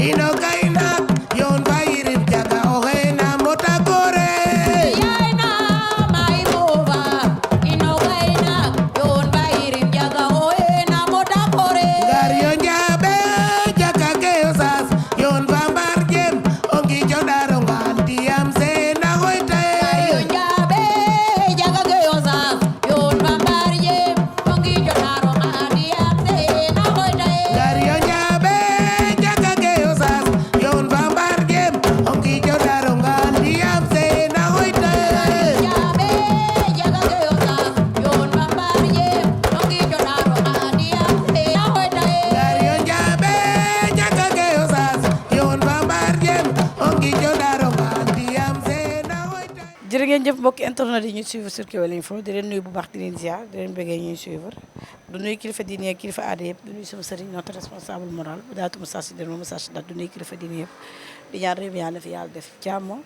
ino gaina yon bayirim jaga oxena mota gore Yaina mai mova ino gaina yon bairim jaga oena moda kore gar yo njabe jaka ke osas yon bambar jem ongi jodaro ngantiyam sena hoitae Ayo njabe jaga geyosa yon bambarje ongi jodaro ngadi amse na hoitae gar yo njabe jaka ke osas yon bambar jem ongi jodaro ngantiyam sena hoitae Njabe jaga geyosa yon bambarje ongi jodaro ngadi amse na hoitae gar yo njabe jaka ke osas yon bambar jem ongi jodaro ngantiyam sena hoitae jërë ngeen jëf mbokki internet yi ñuy suivre sur Kewel Info di leen nuyu bu baax di leen ziar di leen bëggee ñuy suivre du nuyu kilifa diine ak kilifa aada yëpp du nuyu sama sëriñ notre responsable moral bu daatu message den moom message dat du nuyu kilifa diine yëpp di ñaan réew mi yàlla fi yàlla def jàmm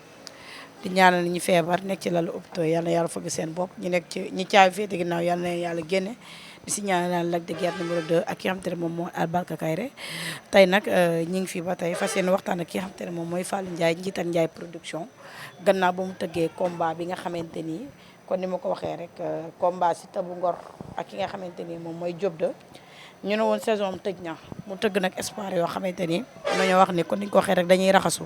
di ñaanal ñi feebar nekk ci lalu hôpital yal na yàlla fëgg seen bopp ñu nekk ci ñi caabi féete ginnaaw yal na yàlla génne di si ñaanal Lac de Guiers numéro 2 ak ki nga xamante ne moom mooy Albarka Kairé tey nag ñi ngi fi ba tey fas yéene waxtaan ak ki nga xamante ne moom mooy Fallou Ndiaye njiital Ndiaye production gannaaw ba mu tëggee combat bi nga xamante ni kon ni ma ko waxee rek combat si tabu ngor ak ki nga xamante ni moom mooy Diop de ñu ne woon saison am tëj na mu tëgg nag espoir yoo xamante ni dañoo wax ni kon ni ñu ko waxee rek dañuy raxasu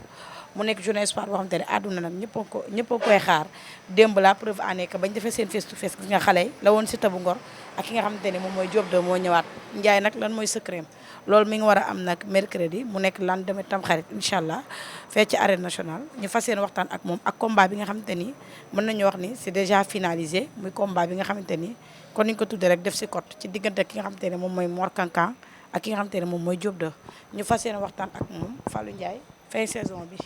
mu nekk journée espoir boo xamante ne àdduna nag ñëpp a koy xaar démb la preuve en est que bañ defee seen face to face gis nga xale yi la woon si tabu ngor ak ki nga xamante ni moom mooy Diop de moo ñëwaat Ndiaye nag lan mooy secret loolu mi ngi war a am nag mercredi mu nekk lendemain Tamxarit incha allah fee ci arène nationale ñu fas yéene waxtaan ak moom ak combat bi nga xamante ni mën nañu wax ni c'est déjà finalisé muy combat bi nga xamante ni kon ni ñu ko tuddee rek def si cote ci diggante ki nga xamante ne moom mooy Mor Kankan ak ki nga xamante ne moom mooy Diop de ñu fas yéene waxtaan ak moom Fallou Ndiaye fin saison bi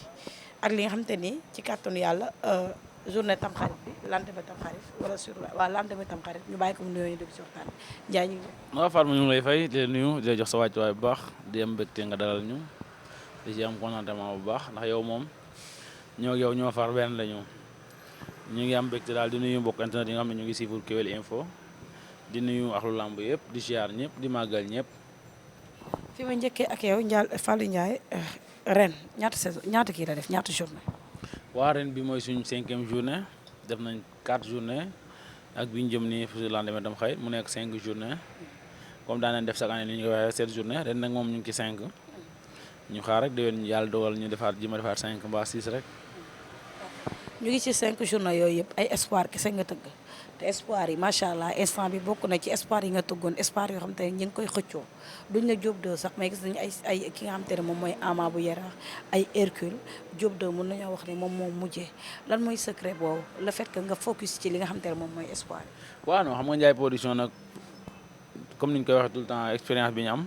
ak li nga xamante ni ci kàttanu yàlla journée Tamxarit bi lendemain Tamxarit wala sur waa lendemain Tamxarit ñu bàyyi ko mu nuyoo ñu dugg si waxtaan Ndiaye ñu ngi waaw Fatma ñu ngi lay fay di la nuyu di la jox sa wàccuwaay bu baax di am mbégte nga dalal ñu di ci am contentement bu baax ndax yow moom ñoo ak yow ñoo far benn la ñu ngi am mbégte daal di nuyu mbokk internet yi nga xam ne ñu ngi suivre Kewel Info di nuyu axlu lamb yëpp di ziar ñëpp di màggal ñëpp. fi ma njëkkee ak yow Fallou Ndiaye ren ñaata saison ñaata kii la def ñaata journée. waa ren bi mooy suñ 5e journée def nañ 4 journée ak bi ñu jëm nii pour le lendemain Tamxarit mu nekk 5 journée comme daan nañ def chaque année ni ñu koy waxee 7 journée ren nag moom ñu ngi ci 5 ñu xaar rek déwén yàlla dogal ñu defaat ji ma defaat 5 mbaa 6 rek. ñu ngi ci 5 journée yooyu yëpp ay espoir kese nga tëgg te espoir yi macha allah instant bi bokk na ci espoir yi nga tëggoon espoir yoo xam te ne ñu ngi koy xëccoo duñ la Diop 2 sax mais gis nañu ay ki nga xam te ne moom mooy Ama bu Yaraax ay Hercule Diop 2 mën nañoo wax ne moom moo mujjee lan mooy secret boobu le fait que nga focus ci li nga xam te ne moom mooy espoir yi. waaw non xam nga Ndiaye production nag comme ni ñu koy waxee tout le temps expérience bi ñu am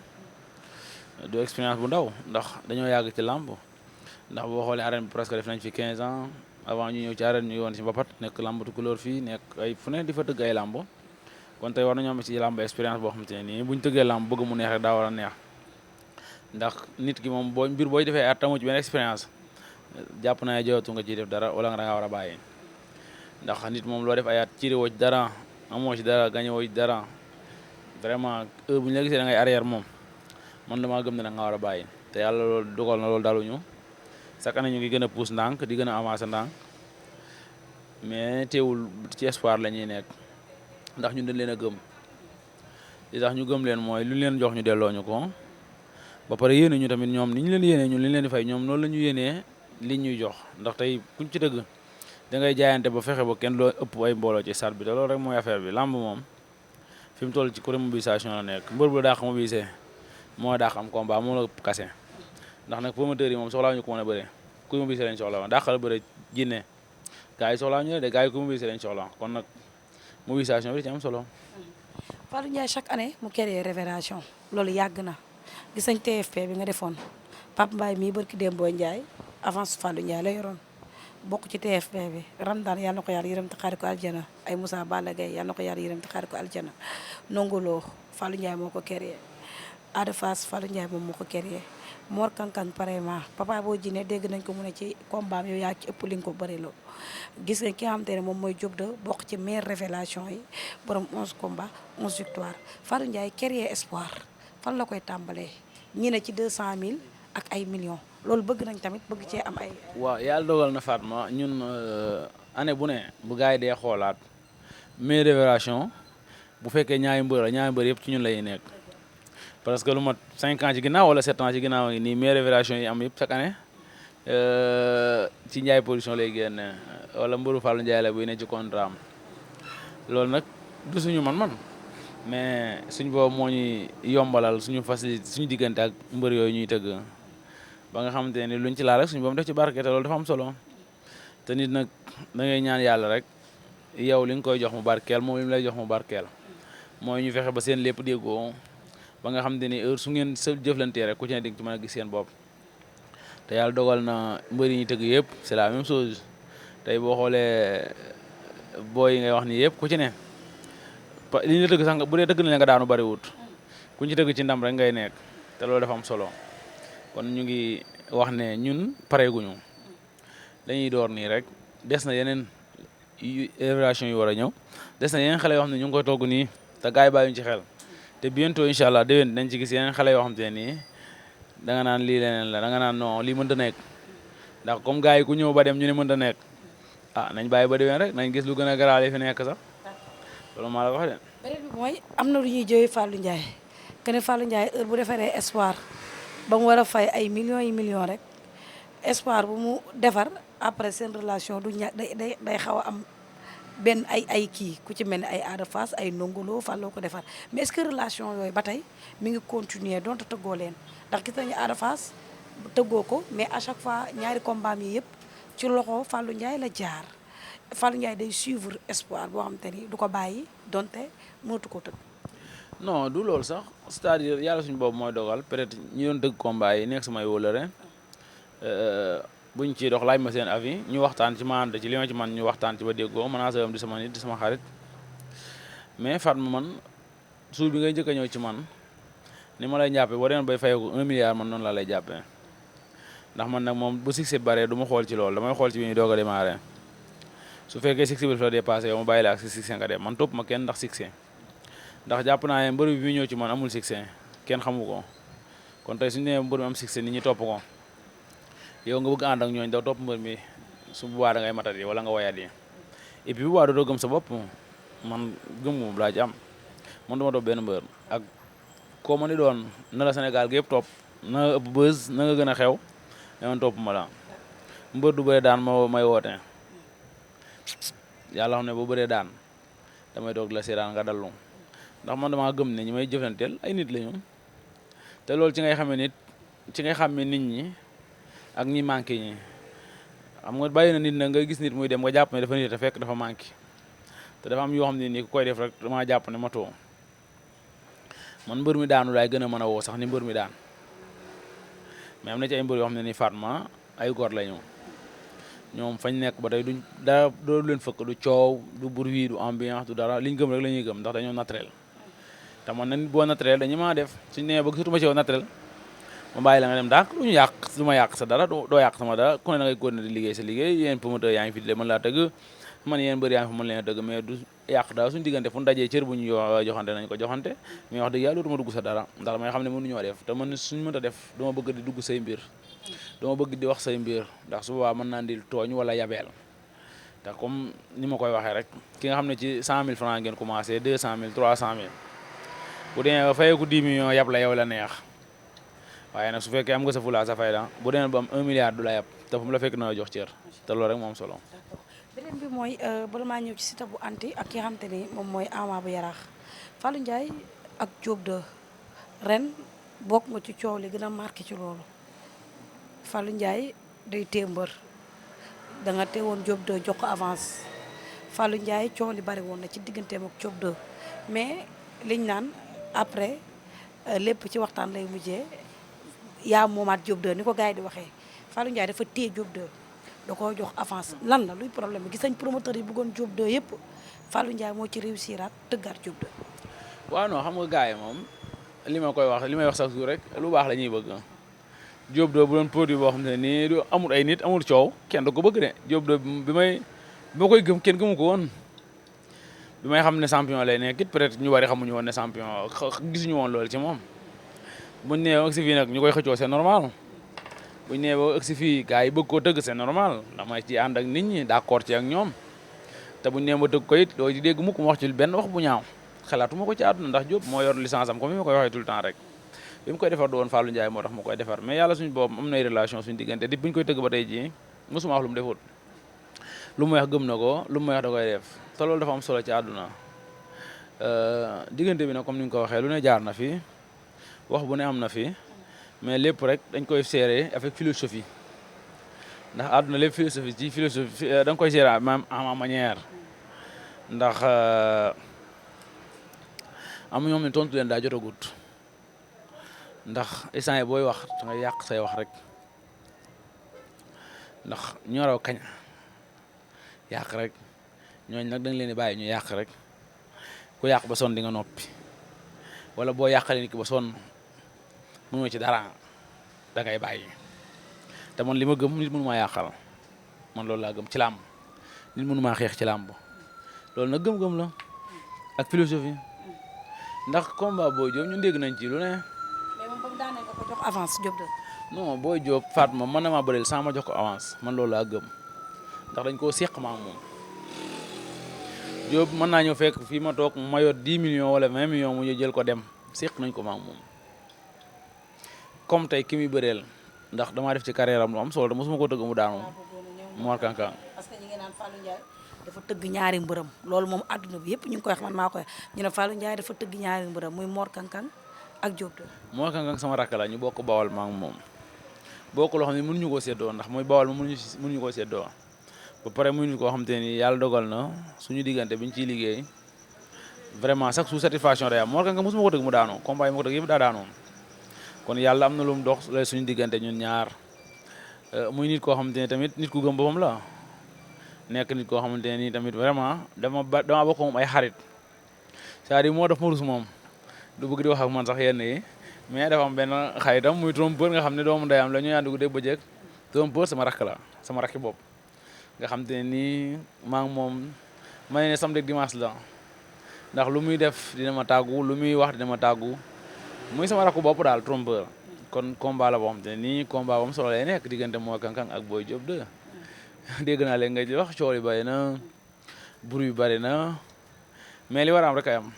du expérience bu ndaw ndax dañoo yàgg ci làmb ndax boo xoolee arène bi presque def nañ fi 15 ans avant ñu ñëw ci arène ñu ngi woon ci mbapat nekk làmbatu couleur fii nekk ay fu ne di fa tëgg ay làmb kon tey war nañoo am ci làmb expérience boo xamante ne nii bu ñu tëggee làmb bëgg mu neex rek daa war a neex ndax nit ki moom boo mbir booy defee at tamu ci benn expérience jàpp naa jooyatu nga ciy def dara wala nga da ngaa war a bàyyi ndax nit moom loo def ay at ciirewoo ci dara amoo ci dara gañewoo ci dara vraiment heure bu ñu la gisee da ngay arrière moom man damaa gëm ne da nga war a bàyyi te yàlla loolu dogal na loolu daluñu chaque année ñu ngi gën a pousse ndànk di gën a avancer ndànk mais teewul ci espoir la ñuy nekk ndax ñun dañ leen a gëm li tax ñu gëm leen mooy lu ñu leen jox ñu delloo ñu ko ba pare yéene ñu tamit ñoom ni ñu leen yéenee ñun li ñu leen di fay ñoom noonu la ñu yéenee li ñuy jox ndax tey kuñ ci dëgg da ngay jaayante ba fexe ba kenn loo ëpp ay mbooloo ci stade bi te loolu rek mooy affaire bi lamb moom fi mu toll ci côté mobilisation la nekk mbër bu la daax mobilisé moo daax am combat moo la kase ndax nag promoteurs yi moom soxlaa ñu ko mën a bëre kuy mobilisé lañ soxla woon daaxal bëre jinne gars yi soxlaa ñu ne de gars yi kuy mobilisé lañ soxla kon nag mobilisation bi da ci am solo. Fallou Ndiaye chaque année mu créé révélation loolu yàgg na gis nañ TFP bi nga defoon Pape Mbaye mii barki Dembo Ndiaye avance Fallou Ndiaye la yoroon bokk ci TFP bi Ramdaan yàlla na ko yàlla yërëm te xaari ko aljana ay Moussa Balla Gaye yàlla na ko yàlla yërëm te xaari ko aljana nongoloo Fallou Ndiaye moo ko créé Ada Fass Fallou Ndiaye moom moo ko créé Mor Kankang pareillement Papa Boy Djiné dégg nañ ko mu ne ci combat yow yaa ci ëpp li nga ko bëri loo gis nga ki nga xamante ne moom mooy Diop de bokk ci meilleure révélation yi borom 11 combats 11 victoires Fallou Ndiaye créé espoir fan la koy tàmbalee ñi ne ci 200000 ak ay millions loolu bëgg nañ tamit bëgg cee am ay. waaw yàlla dogal na Fatma ñun année bu ne bu gars yi dee xoolaat meilleure révélation bu fekkee ñaari mbër yëpp ci ñun lay nekk parce que lu mat 5 ans ci ginnaaw wala 7 ans ci ginnaaw ngi nii meilleure révélation yi am yëpp chaque année ci Ndiaye production lay génn wala mbëru Fallou Ndiaye la buy ne ci contrat am loolu nag du suñu man mais suñ boobu moo ñuy yombalal suñu facilité suñu diggante ak mbër yooyu ñuy tëgg ba nga xamante ne luñ ci laal rek suñu boobu def ci barke te loolu dafa am solo te nit nag da ngay ñaan yàlla rek yow li nga koy jox mu barkeel moom li mu lay jox mu barkeel mooy ñu fexe ba seen lépp déggoo ba nga xamante ni heure su ngeen sa jëflantee rek ku ci ne di nga ci mën a gis seen bopp te yàlla dogal na mbër yi ñu tëgg yëpp c'est la même chose tey boo xoolee booy yi ngay wax ni yëpp ku ci ne li ñu la tëgg sax bu dee tëgg na nga daanu bariwut ku ci tëgg ci ndam rek ngay nekk te loolu dafa am solo kon ñu ngi wax ne ñun pareeguñu dañuy door nii rek des na yeneen révélation yu war a ñëw des na yeneen xale yoo xam ne ñu ngi koy togg nii te gars yi bàyyiwuñ ci xel te bientôt incha allah déwén dañ ci gis yeneen xale yoo xam te nii da nga naan lii leneen la da nga naan non lii mënta nekk ndax comme gars yi ku ñëw ba dem ñu ne mënta nekk nañ bàyyi ba déwén rek nañ gis lu gën a garaale fi nekk sax loolu maa la wax de. beneen bi mooy am na lu ñuy jëwee Fallou Ndiaye que ne Fallou Ndiaye heure bu defaree espoir ba mu war a fay ay millions yi millions rek espoir bu mu defar après seen relation du ña day xaw a am benn ay kii ku ci mel ni ay Ada Fass ay Ndongolo Fallou ko defar mais est-ce que relation yooyu ba tey mi ngi continuer donte tëggoo leen ndax gis nañu Ada Fass tëggoo ko mais à chaque fois ñaari combat yi yëpp ci loxo Fallou Ndiaye la jaar Fallou Ndiaye day suivre espoir boo xam te ni du ko bàyyi donte mënatu ko tëgg. non du loolu sax c'est-à-dire yàlla suñu boobu mooy dogal peut-être ñi doon tëgg combat yi nekk samay wóolare buñ ciy dox laaj ma seen avis ñu waxtaan ci ma ànd ci li ma ci man ñu waxtaan ci ba déggoo mën naa sa am di sama nit di sama xarit mais Fatma man suur bi ngay njëkk a ñëw ci man ni ma lay jàppee boo demee bay fayeeku 1 milliard man noonu laa lay jàppee ndax man nag moom bu succès bare du ma xool ci loolu damay xool ci bi ñu doog a démarrer su fekkee succès bi dafa dépassé yow ma bàyyi la ak si succès nga dem man topp ma kenn ndax succès ndax jàpp naa ne mbër bi ñëw ci man amul succès kenn xamu ko kon tey suñu nee mbër mi am succès nit ñi topp ko yow nga bëgg ànd ak ñooñu daw topp mbër mi su boobaa da ngay matat yi wala nga wayaat yi et puis bu boobaa doo gëm sa bopp man gëm moom laa ci am man duma topp benn mbër ak koo ma ni doon na la Sénégal gi yëpp topp na nga ëpp buzz na nga gën a xew mais man topp ma la mbër du bëre daan may woote yàlla xam ne boo bëree daan damay toog la seetaan nga dallu ndax man damaa gëm ne ñi may jëflanteel ay nit lañu te loolu ci ngay xamee nit ci ngay xamee nit ñi ak ñi manqué ñi xam nga bàyyi na nit nag nga gis nit muy dem nga jàpp ne dafa nit te fekk dafa manqué te dafa am yoo xam ne nii ku koy def rek damaa jàpp ne matoo man mbër mi daanu laay gën a mën a woo sax ni mbër mi daan mais am na ci ay mbër yoo xam ne nii Fatma ay góor lañu ñoom fañ nekk ba tey duñ dara doo leen fëkk du coow du bruit du ambiance du dara liñ gëm rek la ñuy gëm ndax dañoo naturel te man na nit boo naturel dañu maa def suñ nee ba surtout ma ci yow naturel ma bàyyi la nga dem daak lu ñu yàq du ma yàq sa dara doo yàq sama dara ku ne da ngay continuer di liggéey sa liggéey yéen promoteur yaa ngi fi di mën laa tëgg man yéen bëri yaa ngi fi mën leen a tëgg mais du yàq dara suñu diggante fu ñu dajee cër bu ñu joxante nañ ko joxante mais wax dëgg yàlla dootuma dugg sa dara ndax may xam ne mënuñoo def te man suñ mënta def duma bëgg di dugg say mbir dama bëgg di wax say mbir ndax su boobaa mën naa ndil tooñ wala yabeel te comme ni ma koy waxee rek ki nga xam ne ci 100 000 francs ngeen commencé 200 000 300 000 bu demee ba fayeeku 10 millions yab la yow la neex waaye nag su fekkee am nga sa fulaa sa fayda bu demee ba am 1 milliard du la yab te fu mu la fekk na jox cër te loolu rek moom solo. beneen bi mooy bala maa ñëw ci Siteu bu anti ak ki nga xamante ni moom mooy Ama bu yaraax Fallou Ndiaye ak Diop 2 ren bokk nga ci coow li gën a marqué ci loolu. Fallou Ndiaye day téye mbër da nga teewoon Diop 2 jox ko avance Fallou Ndiaye coow li bari woon na ci digganteem ak Diop 2 mais liñ naan après lépp ci waxtaan lay mujjee yaa moomaat Diop 2 ni ko gars yi di waxee Fallou Ndiaye dafa téye Diop 2 da koo jox avance lan la luy problème bi gis nañ promoteur yi bëggoon Diop 2 yëpp Fallou Ndiaye moo ci réussiraat tëggaat Diop 2. waaw non xam nga gars yi moom li ma koy wax li may wax chaque jour rek lu baax la ñuy bëgg. Diop 2 bu doon produit boo xam ne nii du amul ay nit amul coow kenn du ko bëgg de Diop 2 bi ma koy gëm kenn gëmu ko woon bi may xam ne champion lay nekk it peut-être ñu bari xamuñu woon ne champion gisuñu woon loolu ci moom buñ nee ak si fii nag ñu koy xëccoo c'est normal buñ nee ba ëgsi fii gars yi bëgg koo tëgg c'est normal damay ci ànd ak nit ñi d'accord ci ak ñoom te buñ nee ba tëgg ko it doo ci dégg mukk mu wax ci benn wax bu ñaaw xalaatuma ko ci àdduna ndax Diop moo yor licence am comme ni ma koy waxee tout le temps rek bi mu koy defar du woon Fallou Ndiaye moo tax ma koy defar mais yàlla suñu boobu am nay relation suñu diggante di buñ koy tëgg ba tey jii mosuma wax lu mu defut lu mu wax gëm na ko lu mu wax da koy def te loolu dafa am solo ci àdduna diggante bi nag comme ni nga ko waxee lu ne jaar na fi wax bu ne am na fi mais lépp rek dañ koy gérer avec philosophie ndax àdduna lépp philosophie ci philosophie da nga koy gérer à ma manière ndax am ñoom ne tontu leen daa jotagut ndax instant yi booy wax da ngay yàq say wax rek ndax ñoroo kañ yàq rek ñooñ nag dañ leen di bàyyi ñu yàq rek ku yàq ba sonn di nga noppi wala boo yàqalee nit ki ba sonn mënoo ci dara da ngay bàyyi te man li ma gëm nit mënu maa yàqal man loolu laa gëm ci làmb nit mënu maa xeex ci làmb loolu nag gëm-gëm la ak philosophie ndax combat Boy Diop ñun dégg nañ ci lu ne. mais moom comme daanaka ko jox avance Diop de. non Boy Diop Fatma mën na maa bëreel sans ma jox ko avance man loolu laa gëm ndax dañ koo seq ma ak moom Diop mën naa ñëw fekk fii ma toog ma yor 10 millions wala 20 millions mu ñu jël ko dem seq nañ ko ma ak moom comme tey ki muy bëreel ndax damaa def ci carrière am lu am solo mosuma ko tëgg mu daanu Mor Kang Kang. parce que ñi ngi naan Fallou Ndiaye dafa tëgg ñaari mbërëm loolu moom adduna bi yëpp ñu ngi koy wax man maa koy ñu ne Fallou Ndiaye dafa tëgg ñaari mbërëm muy Mor Kang Kang ak Diop de. Mor Kang Kang sama rakk la ñu bokk bawal ma ak moom bokk loo xam ne mënuñu koo séddoo ndax mooy bawal ma mënuñu koo séddoo ba pare mënuñu koo xam te ni yàlla dogal na suñu diggante biñ ciy liggéey vraiment chaque sous satisfaction day am Mor Kang Kang mosuma ko tëgg mu daanoo combat yi ma ko tëgg yëpp daa daanoo kon yàlla am na lu mu dox suñu diggante ñun ñaar muy nit koo xamante ne tamit nit ku gëm boppam la nekk nit koo xamante ne nii tamit vraiment dama bokk moom ay xarit c'est-à-dire moo def ma rus moom du bëgg di wax ak man sax yenn yi mais dafa am benn xaritam muy trompeur nga xam ne doomu ndeyam la ñuy ànd guddeeg bëccëg trompeur sama rakk la sama rakki bopp nga xam te ne nii maa ngi moom ma ne samedi ak dimanche la ndax lu muy def dina ma tàggu lu muy wax dina ma tàggu muy sama rakku bopp daal trompeur kon combat la boo xam te ne nii combat bam solo lay nekk diggante Mor Kang Kang ak Boy Diop 2 dégg naa leen nga wax coow li bari na bruit bi bari na mais li war a am rek ay am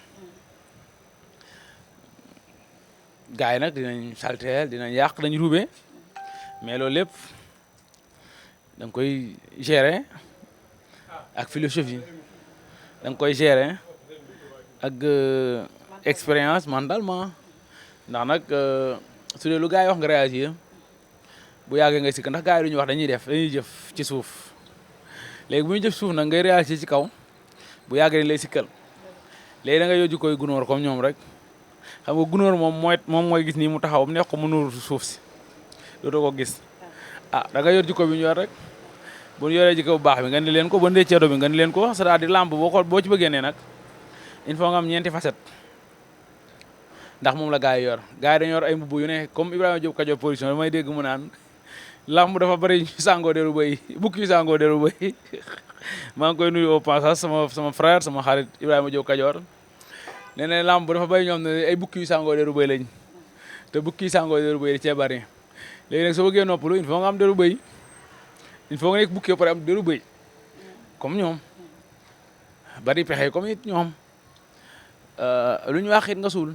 gars yi nag dinañ salteel dinañ yàq dañ ruube mais loolu lépp da nga koy gérer ak philosophie da nga koy gérer ak expérience mentalement ndax nag su dee lu gars yi wax nga réagir bu yàggee ngay sikk ndax gars yi duñu wax dañuy jëf ci suuf léegi bu ñu jëf suuf nag ngay réagir ci kaw bu yàggee dañ lay sikkal léegi da ngay yóbbu koy gunóor comme ñoom rek xam nga gunóor moom mooy gis nii mu taxaw mu neex ko mu nuur suuf si dootoo ko gis da nga yor jikko bi ñu yor rek bu ñu yoree jikko bu baax bi nga ni leen ko ba ndee ceedo bi nga ni leen ko c'est-à-dire lamb boo ci bëggee ne nag il faut nga am ñeenti facette ndax moom la gars yi yor gars yi dañu yor ay mbubb yu ne comme Ibrahima Diop Kajoor production damay dégg mu naan lamb dafa bëri ñu sàngoo deru bëy bukki yu sàngoo deru bëy maa ngi koy nuyu au passage sama frère sama xarit Ibrahima Diop Kajoor nee na lamb dafa bëri ñoom ne ay bukki yu sàngoo deru bëy lañ te bukki yu sàngoo deru bëy da cee bëri léegi nag soo bëggee noppalu il faut nga am deru bëy il faut nga nekk bukki ba pare am deru bëy comme ñoom bari pexe comme it ñoom lu ñu wax it nga suul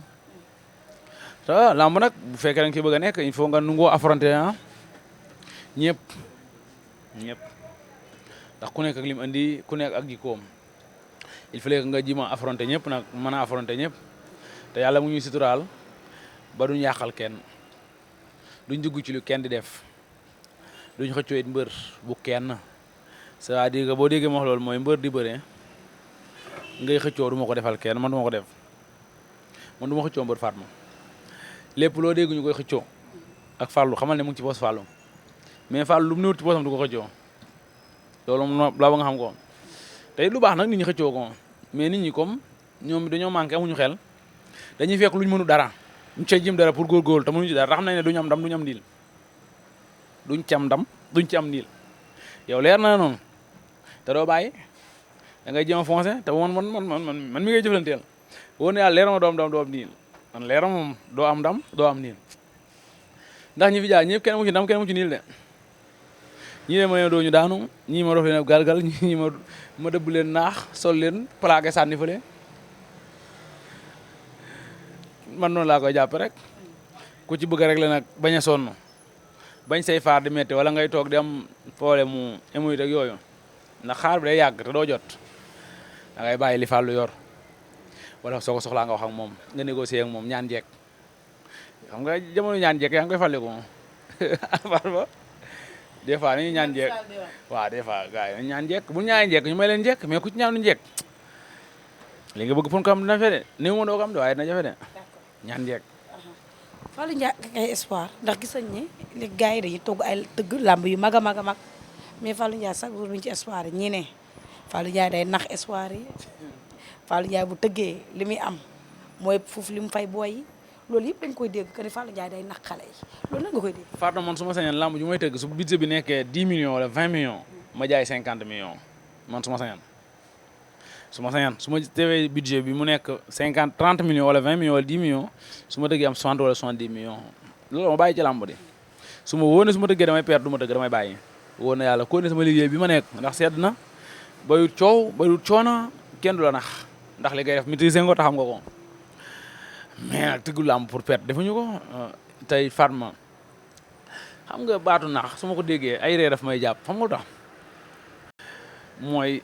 te lamb nag bu fekkee da nga ci bëgg a nekk il faut nga nungoo affronter ñëpp ndax ku nekk ak lim andi ku nekk ak jikkoom il fallait que nga jima affronter ñëpp nag mën a affronter ñëpp te yàlla mu ñuy suturaal ba duñ yàqal kenn duñ dugg ci lu kenn di def duñ xëccoo it mbër bu kenn c'est-à-dire que boo déggee ma wax loolu mooy mbër di bëre ngay xëccoo du ma ko defal kenn man du ma ko def man du ma xëccoo mbër Fatma lépp loo dégg ñu koy xëccoo ak Fallou xamal ne mu ngi ci poos Fallou mais Fallou lu mu néew ci poosam du ko xëccoo loolu moom la ba nga xam ko tey lu baax nag nit ñi xëccoo ko mais nit ñi comme ñoom dañoo manqué amuñu xel dañuy fekk lu ñu mënu dara ñu cay jëm dara pour góorgóorlu te mënuñu ci dara te xam nañ ne duñu am ndam duñu am niil duñ ci am ndam duñ ci am niil yow leer na noonu te doo bàyyi da ngay jéem a foncé te man mi ngay jëflanteel wóor na yàlla leer ma doo am ndam doo am niil man leer moom doo am ndam doo am niil ndax ñi fi jaar ñëpp kenn mu ci ndam kenn mu ci niil de ñii de ma ne doo ñu daanu ñii ma rof leen ab galgal ñii ma dëbb leen naax sol leen plaqué sànni fa leen man noonu laa koy jàppe rek ku ci bëgg rek la nag bañ a sonn bañ say faar di métti wala ngay toog di am problème mu émuy ak yooyu ndax xaar bi day yàgg te doo jot da ngay bàyyi li fàllu yor wala soo ko soxlaa nga wax ak moom nga négocier ak moom ñaan jekk xam nga jamono ñaan jekk yaa ngi koy fàlliku moom farba des fois dañuy ñaan jekk waaw des fois gars yi dañuy ñaan jekk bu ñaanee jekk ñu may leen jekk mais ku ci ñaanu jekk li nga bëgg pour ko am dina jafe de néew ma doo ko am de waaye dina jafe de ñaan jekk Fallou Ndiaye ak ay espoir ndax gis nañ ne li gars yi dañuy togg ay tëgg làmb yu mag a mag a mag mais Fallou Ndiaye chaque jour mi ngi ci espoir yi ñii ne Fallou Ndiaye day nax espoir yi Fallou Ndiaye bu tëggee li muy am mooy foofu li mu fay booy yi loolu yëpp dañ koy dégg que ni Fallou Ndiaye day nax xale yi loolu nag nga koy dégg. Fatou man su ma sañoon lamb ju may tëgg su budget bi nekkee 10 millions wala 20 millions ma jaay 50 millions man su ma sañoon su ma sañoon su ma tewee budget bi mu nekk 30 millions wala 20 millions wala 10 millions su ma tëggee am 60 wala 70 millions loolu ma bàyyi ci lamb di su ma wóor ne su ma tëggee damay perdre du ma tëgg damay bàyyi wóor na yàlla ko ne sama liggéey bi ma nekk ndax sedd na bayut coow bayut coona kenn du la nax ndax li ngay def maîtriser nga ko xam nga ko mais nag tëggu làmb pour perte defuñu ko tey Fatma xam nga baatu nax su ma ko déggee ay ree daf may jàpp xam nga tax mooy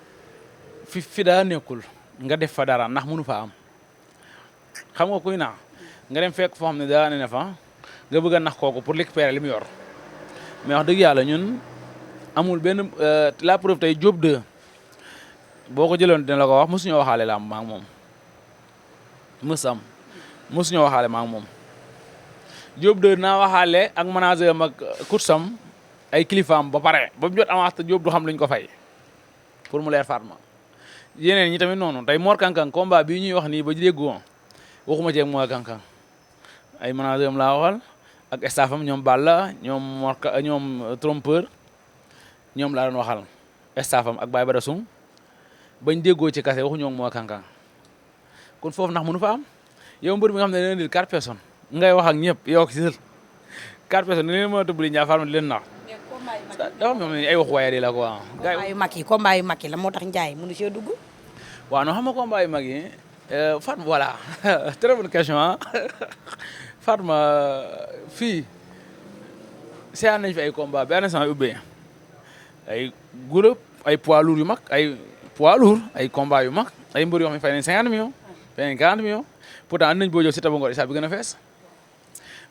fi daa nekkul nga def fa dara ndax mënu fa am xam nga kuy nax nga dem fekk foo xam ne daa ne fa nga bëgg a nax kooku pour récupérer li mu yor mais wax dëgg yàlla ñun amul benn la preuve tey Diop 2 boo ko jëloon dina la ko wax mosuñoo waxaale làmb maa ngi moom mosuñoo waxaale maa ngi moom Diop 2 naa waxaale ak manager am ak kursam ay kilifaam ba pare ba mu jot avance te Diop du xam luñ ko fay pour mu leer Fatma yeneen ñi tamit noonu tey Mor Kankang combat bii ñuy wax nii ba déggoo waxuma ci ak Mor Kankang ay manager am laa waxal ak staffam ñoom Balla ñoom trompeur ñoom laa doon waxal staffam ak Baye Bada Sung bañ déggoo ci kase waxuñoo ak Mor Kankang kon foofu ndax mënu fa am yow mbër mi nga xam ne dina indil 4 personnes ngay wax ak ñëpp yow ak si sël 4 personnes ni leen mën a tëbbali ñaa Fatma di leen nax dafa moom ay wax waaye di la quoi combat yu mag yi la moo tax Ndiaye mënu cee dugg waaw non xam nga combat yu mag yi Fatma voilà très bonne question ah Fatma fii seetaan nañ fi ay combat bi année sans ubbee ay groupe ay poids lourds yu mag ay combat yu mag ay mbër yoo xam ne fay nañ 50 millions fay nañ 40 millions pourtant and nañ boo jël si Tabangor isa bi gën a fees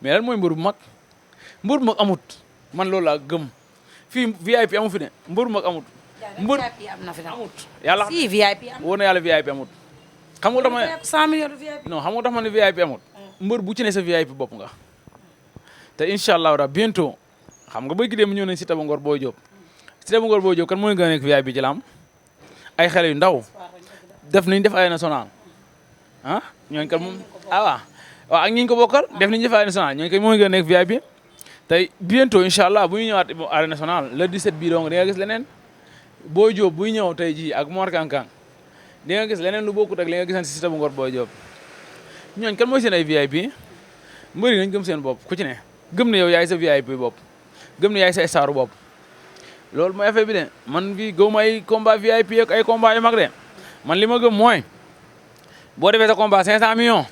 mais lan mooy mbër bu mag amut man loolu laa gëm fii VIP amu fi ne mbër bu mag amut VIP am na fi amut yàlla si VIP am wóor na yàlla VIP amut xam nga tax ma 100 millions de VIP non xam nga tax ma ne VIP amut mbër bu ci ne sa VIP bopp nga te incha allah ra bientôt xam nga bëgg dem ñëw nañ si Tabangor Boy Diop si Tabangor Boy Diop kan mooy gën a nekk VIP ci lamb ay xale yu ndaw def ay national ah ñooñu kat moom waaw ak ñi ñu ko bokkal def nañ def ay national ñooñu kat mooy gën a nekk VIP tey bientôt incha allah bu ñu ñëwaat arène nationale le 17 bii donc di nga gis leneen Boy Diop buy ñëw tey jii ak Mor Kankang di nga gis leneen lu bokkut ak li nga gisan si Tabangor Boy Diop ñooñu kan mooy seen ay VIP mbëri nañ gëm seen bopp ku ci ne gëm ne yow yaay sa VIP bopp gëm ne yaay sa staru bopp loolu mooy affaire bi de man fii gëw ma ay combat VIP ak ay combat yu mag de man li ma gëm mooy boo defee sa combat 500 millions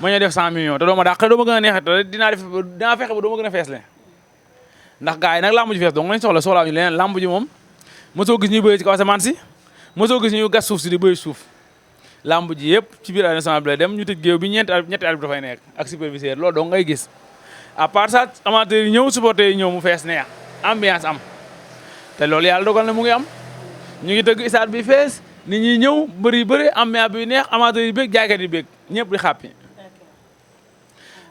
ma ñëw def 100 millions te doo ma dàq doo ma gën a neexee te dinaa fexe ba doo ma gën a fees le ndax gars yi nag lamb ji fees donc lañ soxlaa ñu leneen lamb ji moom mosoo gis ñuy bëri ci kaw asamaan si mosoo gis ñuy gas suuf si di bëri suuf lamb ji yëpp ci biir arène nationale bi lay dem ñu tëj géew bi ñetti arbitre dafay nekk ak superviseur loolu donc ngay gis à part ça amateur yi ñëw supporter yi ñëw mu fees neex ambiance am te loolu yàlla dogal na mu ngi am ñu ngi tëgg stade bi fees nit ñi ñëw bëri ambiance bi neex amateur yi bëgg jaaykat yi bëgg ñëpp di xàppi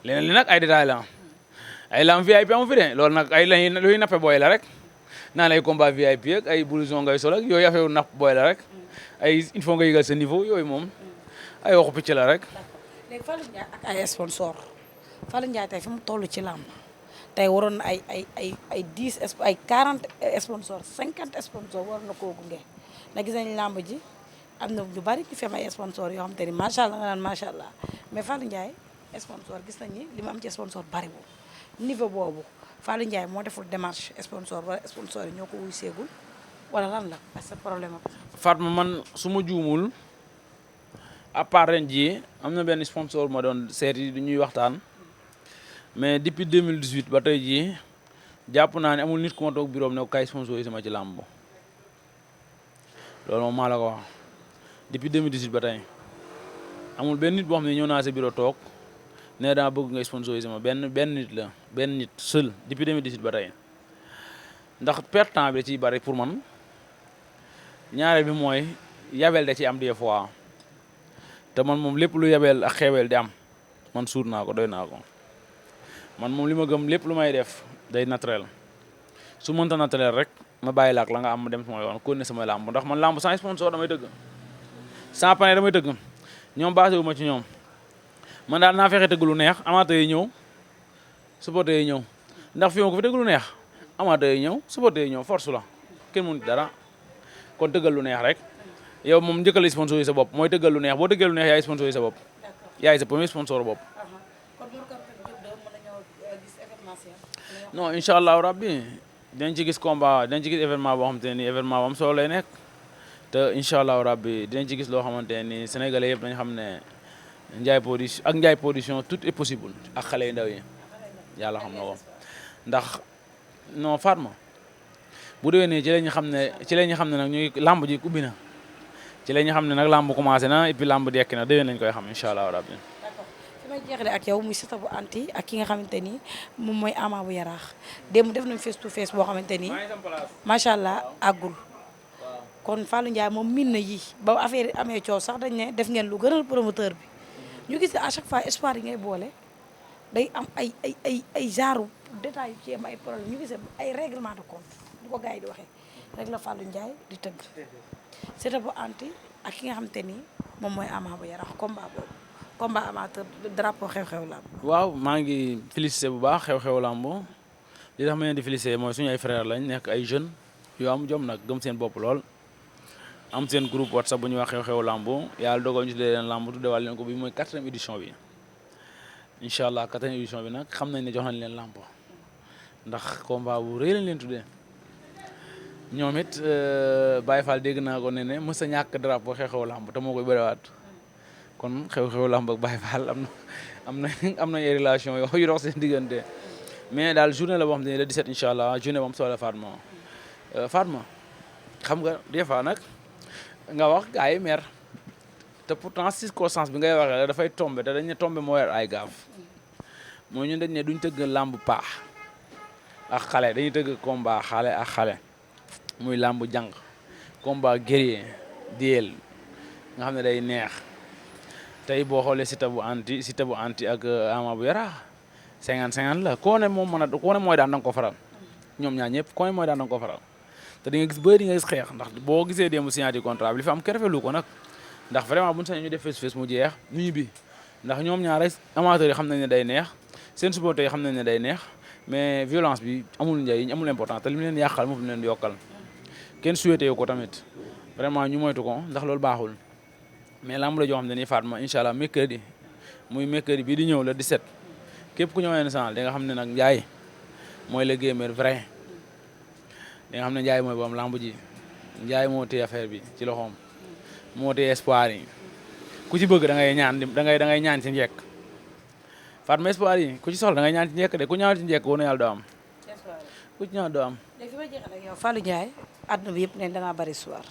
leneen li nag ay détails la ay lamb VIP amu fi de loolu nag ay luy nappe booy la rek naan ay combat VIP ak ay blouson ngay sol ak yooyu affaire napp booy la rek ay il faut nga yëgal sa niveau yooyu moom ay waxu picc la rek. léegi Fallou Ndiaye ak ay sponsor Fallou Ndiaye tey fi mu toll ci làmb tey waroon na ay 10 ay 40 sponsor 50 sponsor waroon na koo gunge na gis nañ làmb ji am na ñu bari ñu fi am ay sponsor yoo xam te ni macha allah nga naan macha allah mais Fallou Ndiaye sponsor gis nañ ni li mu am ci sponsor bariwul niveau boobu Fallou Ndiaye moo deful démarche sponsor wala sponsor yi ñoo ko wuy seegul wala lan la parce que problème am. Fatma man su ma juumul à part ren jii am na benn sponsor ma doon seeti du ñuy waxtaan mais depuis 2018 ba tey jii jàpp naa ne amul nit ku ma toog bureau am ne ko kay sponsorisé ma ci làmb loolu moom maa la ko wax depuis 2018 ba tey amul benn nit boo xam ne ñëw naa sa bureau toog ne daa bëgg nga sponsorisé ma benn nit la benn nit seul depuis 2018 ba tey ndax perte temps bi da ciy bari pour man ñaareel bi mooy yabel da ci am des fois te man moom lépp lu yabel ak xeewel di am man suur naa ko doy naa ko man moom li ma gëm lépp lu may def day naturel su mënta naturel rek ma bàyyi la ak la nga am ma dem sama yoon kon ne sama làmb ndax man làmb sans sponsor damay tëgg sans pané damay tëgg ñoom basé wu ma ci ñoom man daal naa fexe tëgg lu neex amateur yi ñëw supporter yi ñëw ndax fi ma ko fi tëgg lu neex amateur yi ñëw supporter yi ñëw force la kenn mënut dara kon tëggal lu neex rek yow moom njëkkal sponsor yi sa bopp mooy tëggal lu neex boo tëggee lu neex yaay sponsor yi sa bopp yaay sa premier sponsor bopp. non incha allahu rabbi dinañ ci gis combat dinañ ci gis événement boo xamante ne nii événement bu am solo lay nekk te incha allahu rabbi dinañ ci gis loo xamante ne nii sénégalais yëpp dañ xam ne Ndiaye production tout est possible ak xale yu ndaw yi yàlla xam na ko ndax non Fatma bu déwénee ci la ñu xam ne nag ñu ngi làmb ji ubbi na ci la ñu xam ne nag làmb commencé na et puis làmb dekki na déwén lañ koy xam incha allahu rabbi. fi may jeexalee ak yow muy Siteu bu anti ak ki nga xamante ni moom mooy Ama bu yaraax démb def nañ face to face boo xamante ni macha allah àggul kon Fallou Ndiaye moom miin na yi ba affaire yi amee coow sax dañ ne def ngeen lu gënal promoteur bi ñu gis à chaque fois espoir yi ngay boole day am ay genre détails yu ci am ay problème ñu gis ay règlement de compte ni ko gars yi di waxee rek la Fallou Ndiaye di tëgg Siteu bu anti ak ki nga xamante ni moom mooy Ama bu yaraax combat boobu combat amateur drapeau xew-xew lamb. waaw maa ngi félicité bu baax xew-xew lamb li tax ma leen di félicité mooy suñu ay frères lañ nekk ay jeunes yu am jom nag gëm seen bopp lool am seen groupe WhatsApp bu ñuy wax xew-xew lamb yàlla dogal ñu tuddee leen lamb tuddewal leen ko bi mooy 4e édition bi incha allah 4e édition bi nag xam nañ ne jox nañ leen lamb ndax combat bu rëy lañ leen tuddee ñoom it Baye Fall dégg naa ko ne mës a ñàkk drapeau xew-xew lamb te moo koy bëriwaat. kon xew-xew lamb ak Baye Fall am na ay relation yu dox seen diggante mais daal journée la boo xam ne le 17 incha allah journée bu am solo la Fatma xam nga des fois nag nga wax gars yi mer te pourtant circonstance bi ngay waxee dafay tombé te dañ ne tombé moo yor ay gaaf mooy ñun dañ ne duñ tëgg lamb paax ak xale dañuy tëgg combat xale ak xale muy lamb jàng combat guerrier diel nga xam ne day neex. tey boo xoolee Siteu bu anti ak Ama bu yaraax 50-50 la koo ne mooy daan danga ko faral ñoom ñaar ñëpp koo ne mooy daan danga ko faral te di nga gis bëri di nga gis xeex ndax boo gisee démb signature contrat bi li fi am kerefelu ko nag ndax vraiment buñu sañee ñu def face mu jeex ñu ñibbi ndax ñoom ñaar rek amateurs yi xam nañ ne day neex seen supporters yi xam nañ ne day neex mais violence bi amul njëriñ amul important te li mu leen yàqal moo fi leen yokkal kenn souhaité ko tamit vraiment ñu moytu ko ndax loolu baaxul mais lamb la joo xam ne nii Fatma incha allah mercredi bii di ñëw le 17 képp ku ñëwee national di nga xam ne nag Ndiaye mooy le gamer vrai di nga xam ne Ndiaye mooy boom lamb ji Ndiaye moo téye affaire bi ci loxoom moo téye espoir yi ku ci bëgg da ngay ñaan ci njekk Fatma espoir yi ku ci soxla da ngay ñaan ci njekk de ku ñaan ci njekk woon na yàlla doo am ku ci ñaan doo am. léegi fi ma jeexal ak yow Fallou Ndiaye àdduna bi yëpp ne dangaa bari histoire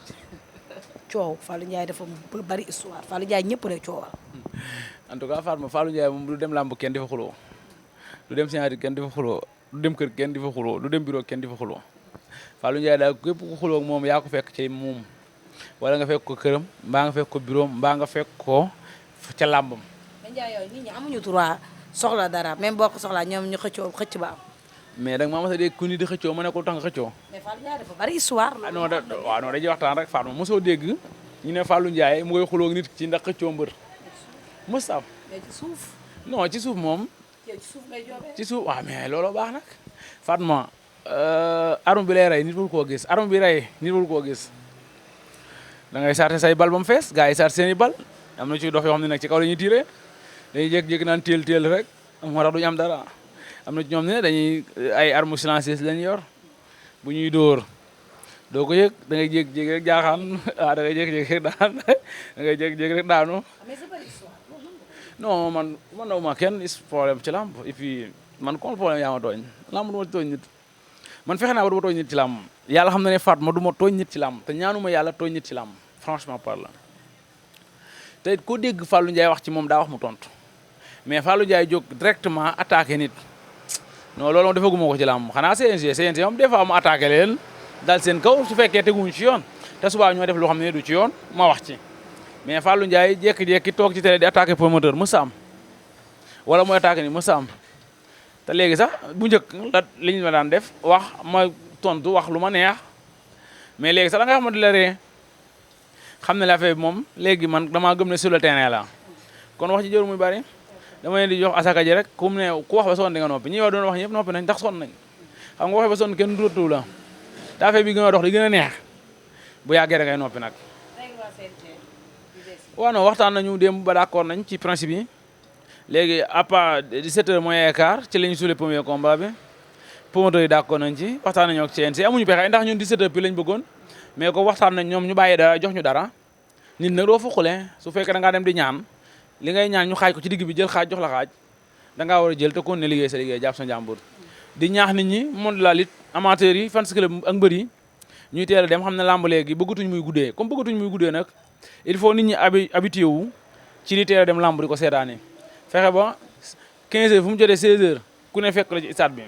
coow Fallou Ndiaye dafa bari histoire Fallou Ndiaye ñëpp lay coowal. en tout cas Fatma Fallou Ndiaye moom du dem làmb kenn di fa xuloo du dem signature kenn di fa xuloo du dem kër kenn di fa xuloo du dem bureau kenn di fa xuloo Fallou Ndiaye daal képp ku xuloo ak moom yaa ko fekk ci moom wala nga fekk ko këram mbaa nga fekk ko bureau mbaa nga fekk ko ca làmbam. mais Ndiaye yooyu nit ñi amuñu droit soxla dara même boo ko soxlaa ñoom ñu xëcc ba am. mais da nga maa mos a dégg ku ni di xëccoo ma ne ko tax nga xëccoo. mais Fallou Ndiaye dafa bari histoire. ah non waaw non dañuy waxtaan rek Fatma mosoo dégg ñu ne Fallou Ndiaye mu koy xuloo ak nit ci ndax xëccoo mbër mos am. mais ci suuf. non ci suuf moom. ci suuf ngay joobee. ci suuf waaw mais looloo baax nag Fatma arme bi lay rey nit wul koo gis arme bi rey nit wul koo gis da ngay sarte say bal ba mu fees gars yi sarte seen i bal am na ci dox yoo xam ne nag ci kaw la ñuy tiré dañuy jékki-jékki naan téel rek moo tax duñu am dara am na ci ñoom ne dañuy ay armes silencieuses lañ yor bu ñuy dóor doo ko yëg da ngay jékki-jékki rek jaaxaan da ngay jékki-jékki rek daan da ngay jékki-jékki rek daanu. non man daw ma kenn is problème ci làmb et puis man comme problème yaa ma tooñ làmb du ma tooñ nit man fexe naa ba du ma tooñ nit ci làmb yàlla xam na ne Fatma du ma tooñ nit ci làmb te ñaanuma yàlla tooñ nit ci làmb franchement parlant te it koo dégg Fallou Ndiaye wax ci moom daa wax mu tontu mais Fallou Ndiaye jóg directement attaqué nit non loolu moom defaguma ko ci làmb xanaa CNG moom des fois mu attaqué leen dal seen kaw su fekkee teguñu ci yoon te subaa ñoo def loo xam ne du ci yoon ma wax ci mais Fallou Ndiaye jékki-jékki toog ci télé di attaqué promoteur mësa am wala mooy attaqué ni mësa am te léegi sax bu njëkk la li ñu ma daan def wax ma tontu wax lu ma neex mais léegi sax da nga xam ne di la ree xam ne la affaire bi moom léegi man damaa gëm ne sur le terrain la kon wax ci jëru muy bari dama leen di jox asaka ji rek ku ne ku wax ba sonn di nga noppi ñi wax doon wax ñëpp noppi nañ ndax sonn nañ xam nga waxee ba sonn kenn dootu la te affaire bi gën a dox di gën a neex bu yàggee rek ngay noppi nag. waaw non waxtaan nañu démb ba d'accord nañ ci principe yi léegi à part 17h moins quart ci la ñu suulee premier combat bi promoteurs yi d'accord nañ ci waxtaan nañoo ak CNG amuñu pexe ndax ñun 17h puis lañ bëggoon mais ko waxtaan nañ ñoom ñu bàyyi dara jox ñu dara nit nag doo fuqule su fekkee da ngaa dem di ñaan li ngay ñaan ñu xaaj ko ci digg bi jël xaaj jox la xaaj da ngaa war a jël te kon ne liggéey sa liggéey jàpp sa njàmbur di ñaax nit ñi monde de la lutte amateurs yi fans club ak mbër yi ñuy teel a dem xam ne làmb léegi bëggatuñ muy guddee comme bëggatuñ muy guddee nag il faut nit ñi habitué wu ci di teel a dem làmb di ko seetaane fexe ba 15 heures fu mu jotee 16 heures ku ne fekk la ci stade bi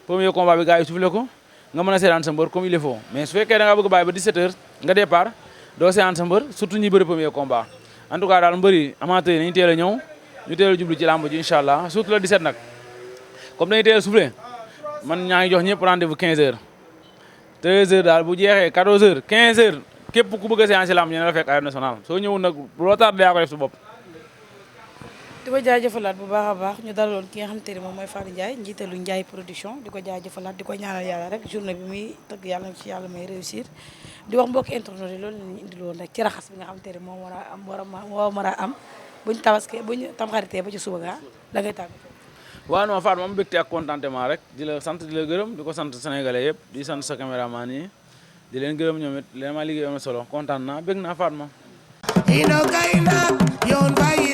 premier combat bi gars yi soufflé ko nga mën a seetaan sa mbër comme il faut mais su fekkee da nga bëgg a bàyyi ba 17 heures nga départ doo seetaan sa mbër surtout ñi bëri premier combat en tout cas daal mbëri amateurs yi nañu teel a ñëw ñu teel a jublu ci làmb ji incha allah surtout le 17 nag comme dañuy teel a soufflé man ñaa ngi jox ñëpp rendez-vous 15 heures 13 heures daal bu jeexee 14 heures 15 heures képp ku bëgg a séance làmb ñu ne la fekk arène nationale soo ñëwul nag loo tardé yaa ko def su bopp. di ko jaajëfalaat bu baax a baax ñu dalaloon ki nga xamante ne moom mooy Fallou Ndiaye njiitalu Ndiaye production di ko jaajëfalaat di ko ñaanal yàlla rek journée bi muy tëgg yàlla na ci yàlla may réussir di wax mbokki internet yi loolu la ñu indiloon rek ci raxas bi nga xamante ne moom war a am buñ tabaskee buñ tamxaritee ba ci suba gaa da ngay tàggatoo. waaw non Fatou moom mbégte ak contentement rek di la sant di la gërëm di ko sant sénégalais yëpp di sant sa caméraman yi di leen gërëm ñoom it leen ma liggéey am na solo kontaan naa bég naa Fatou moom. ino kay na yoon bay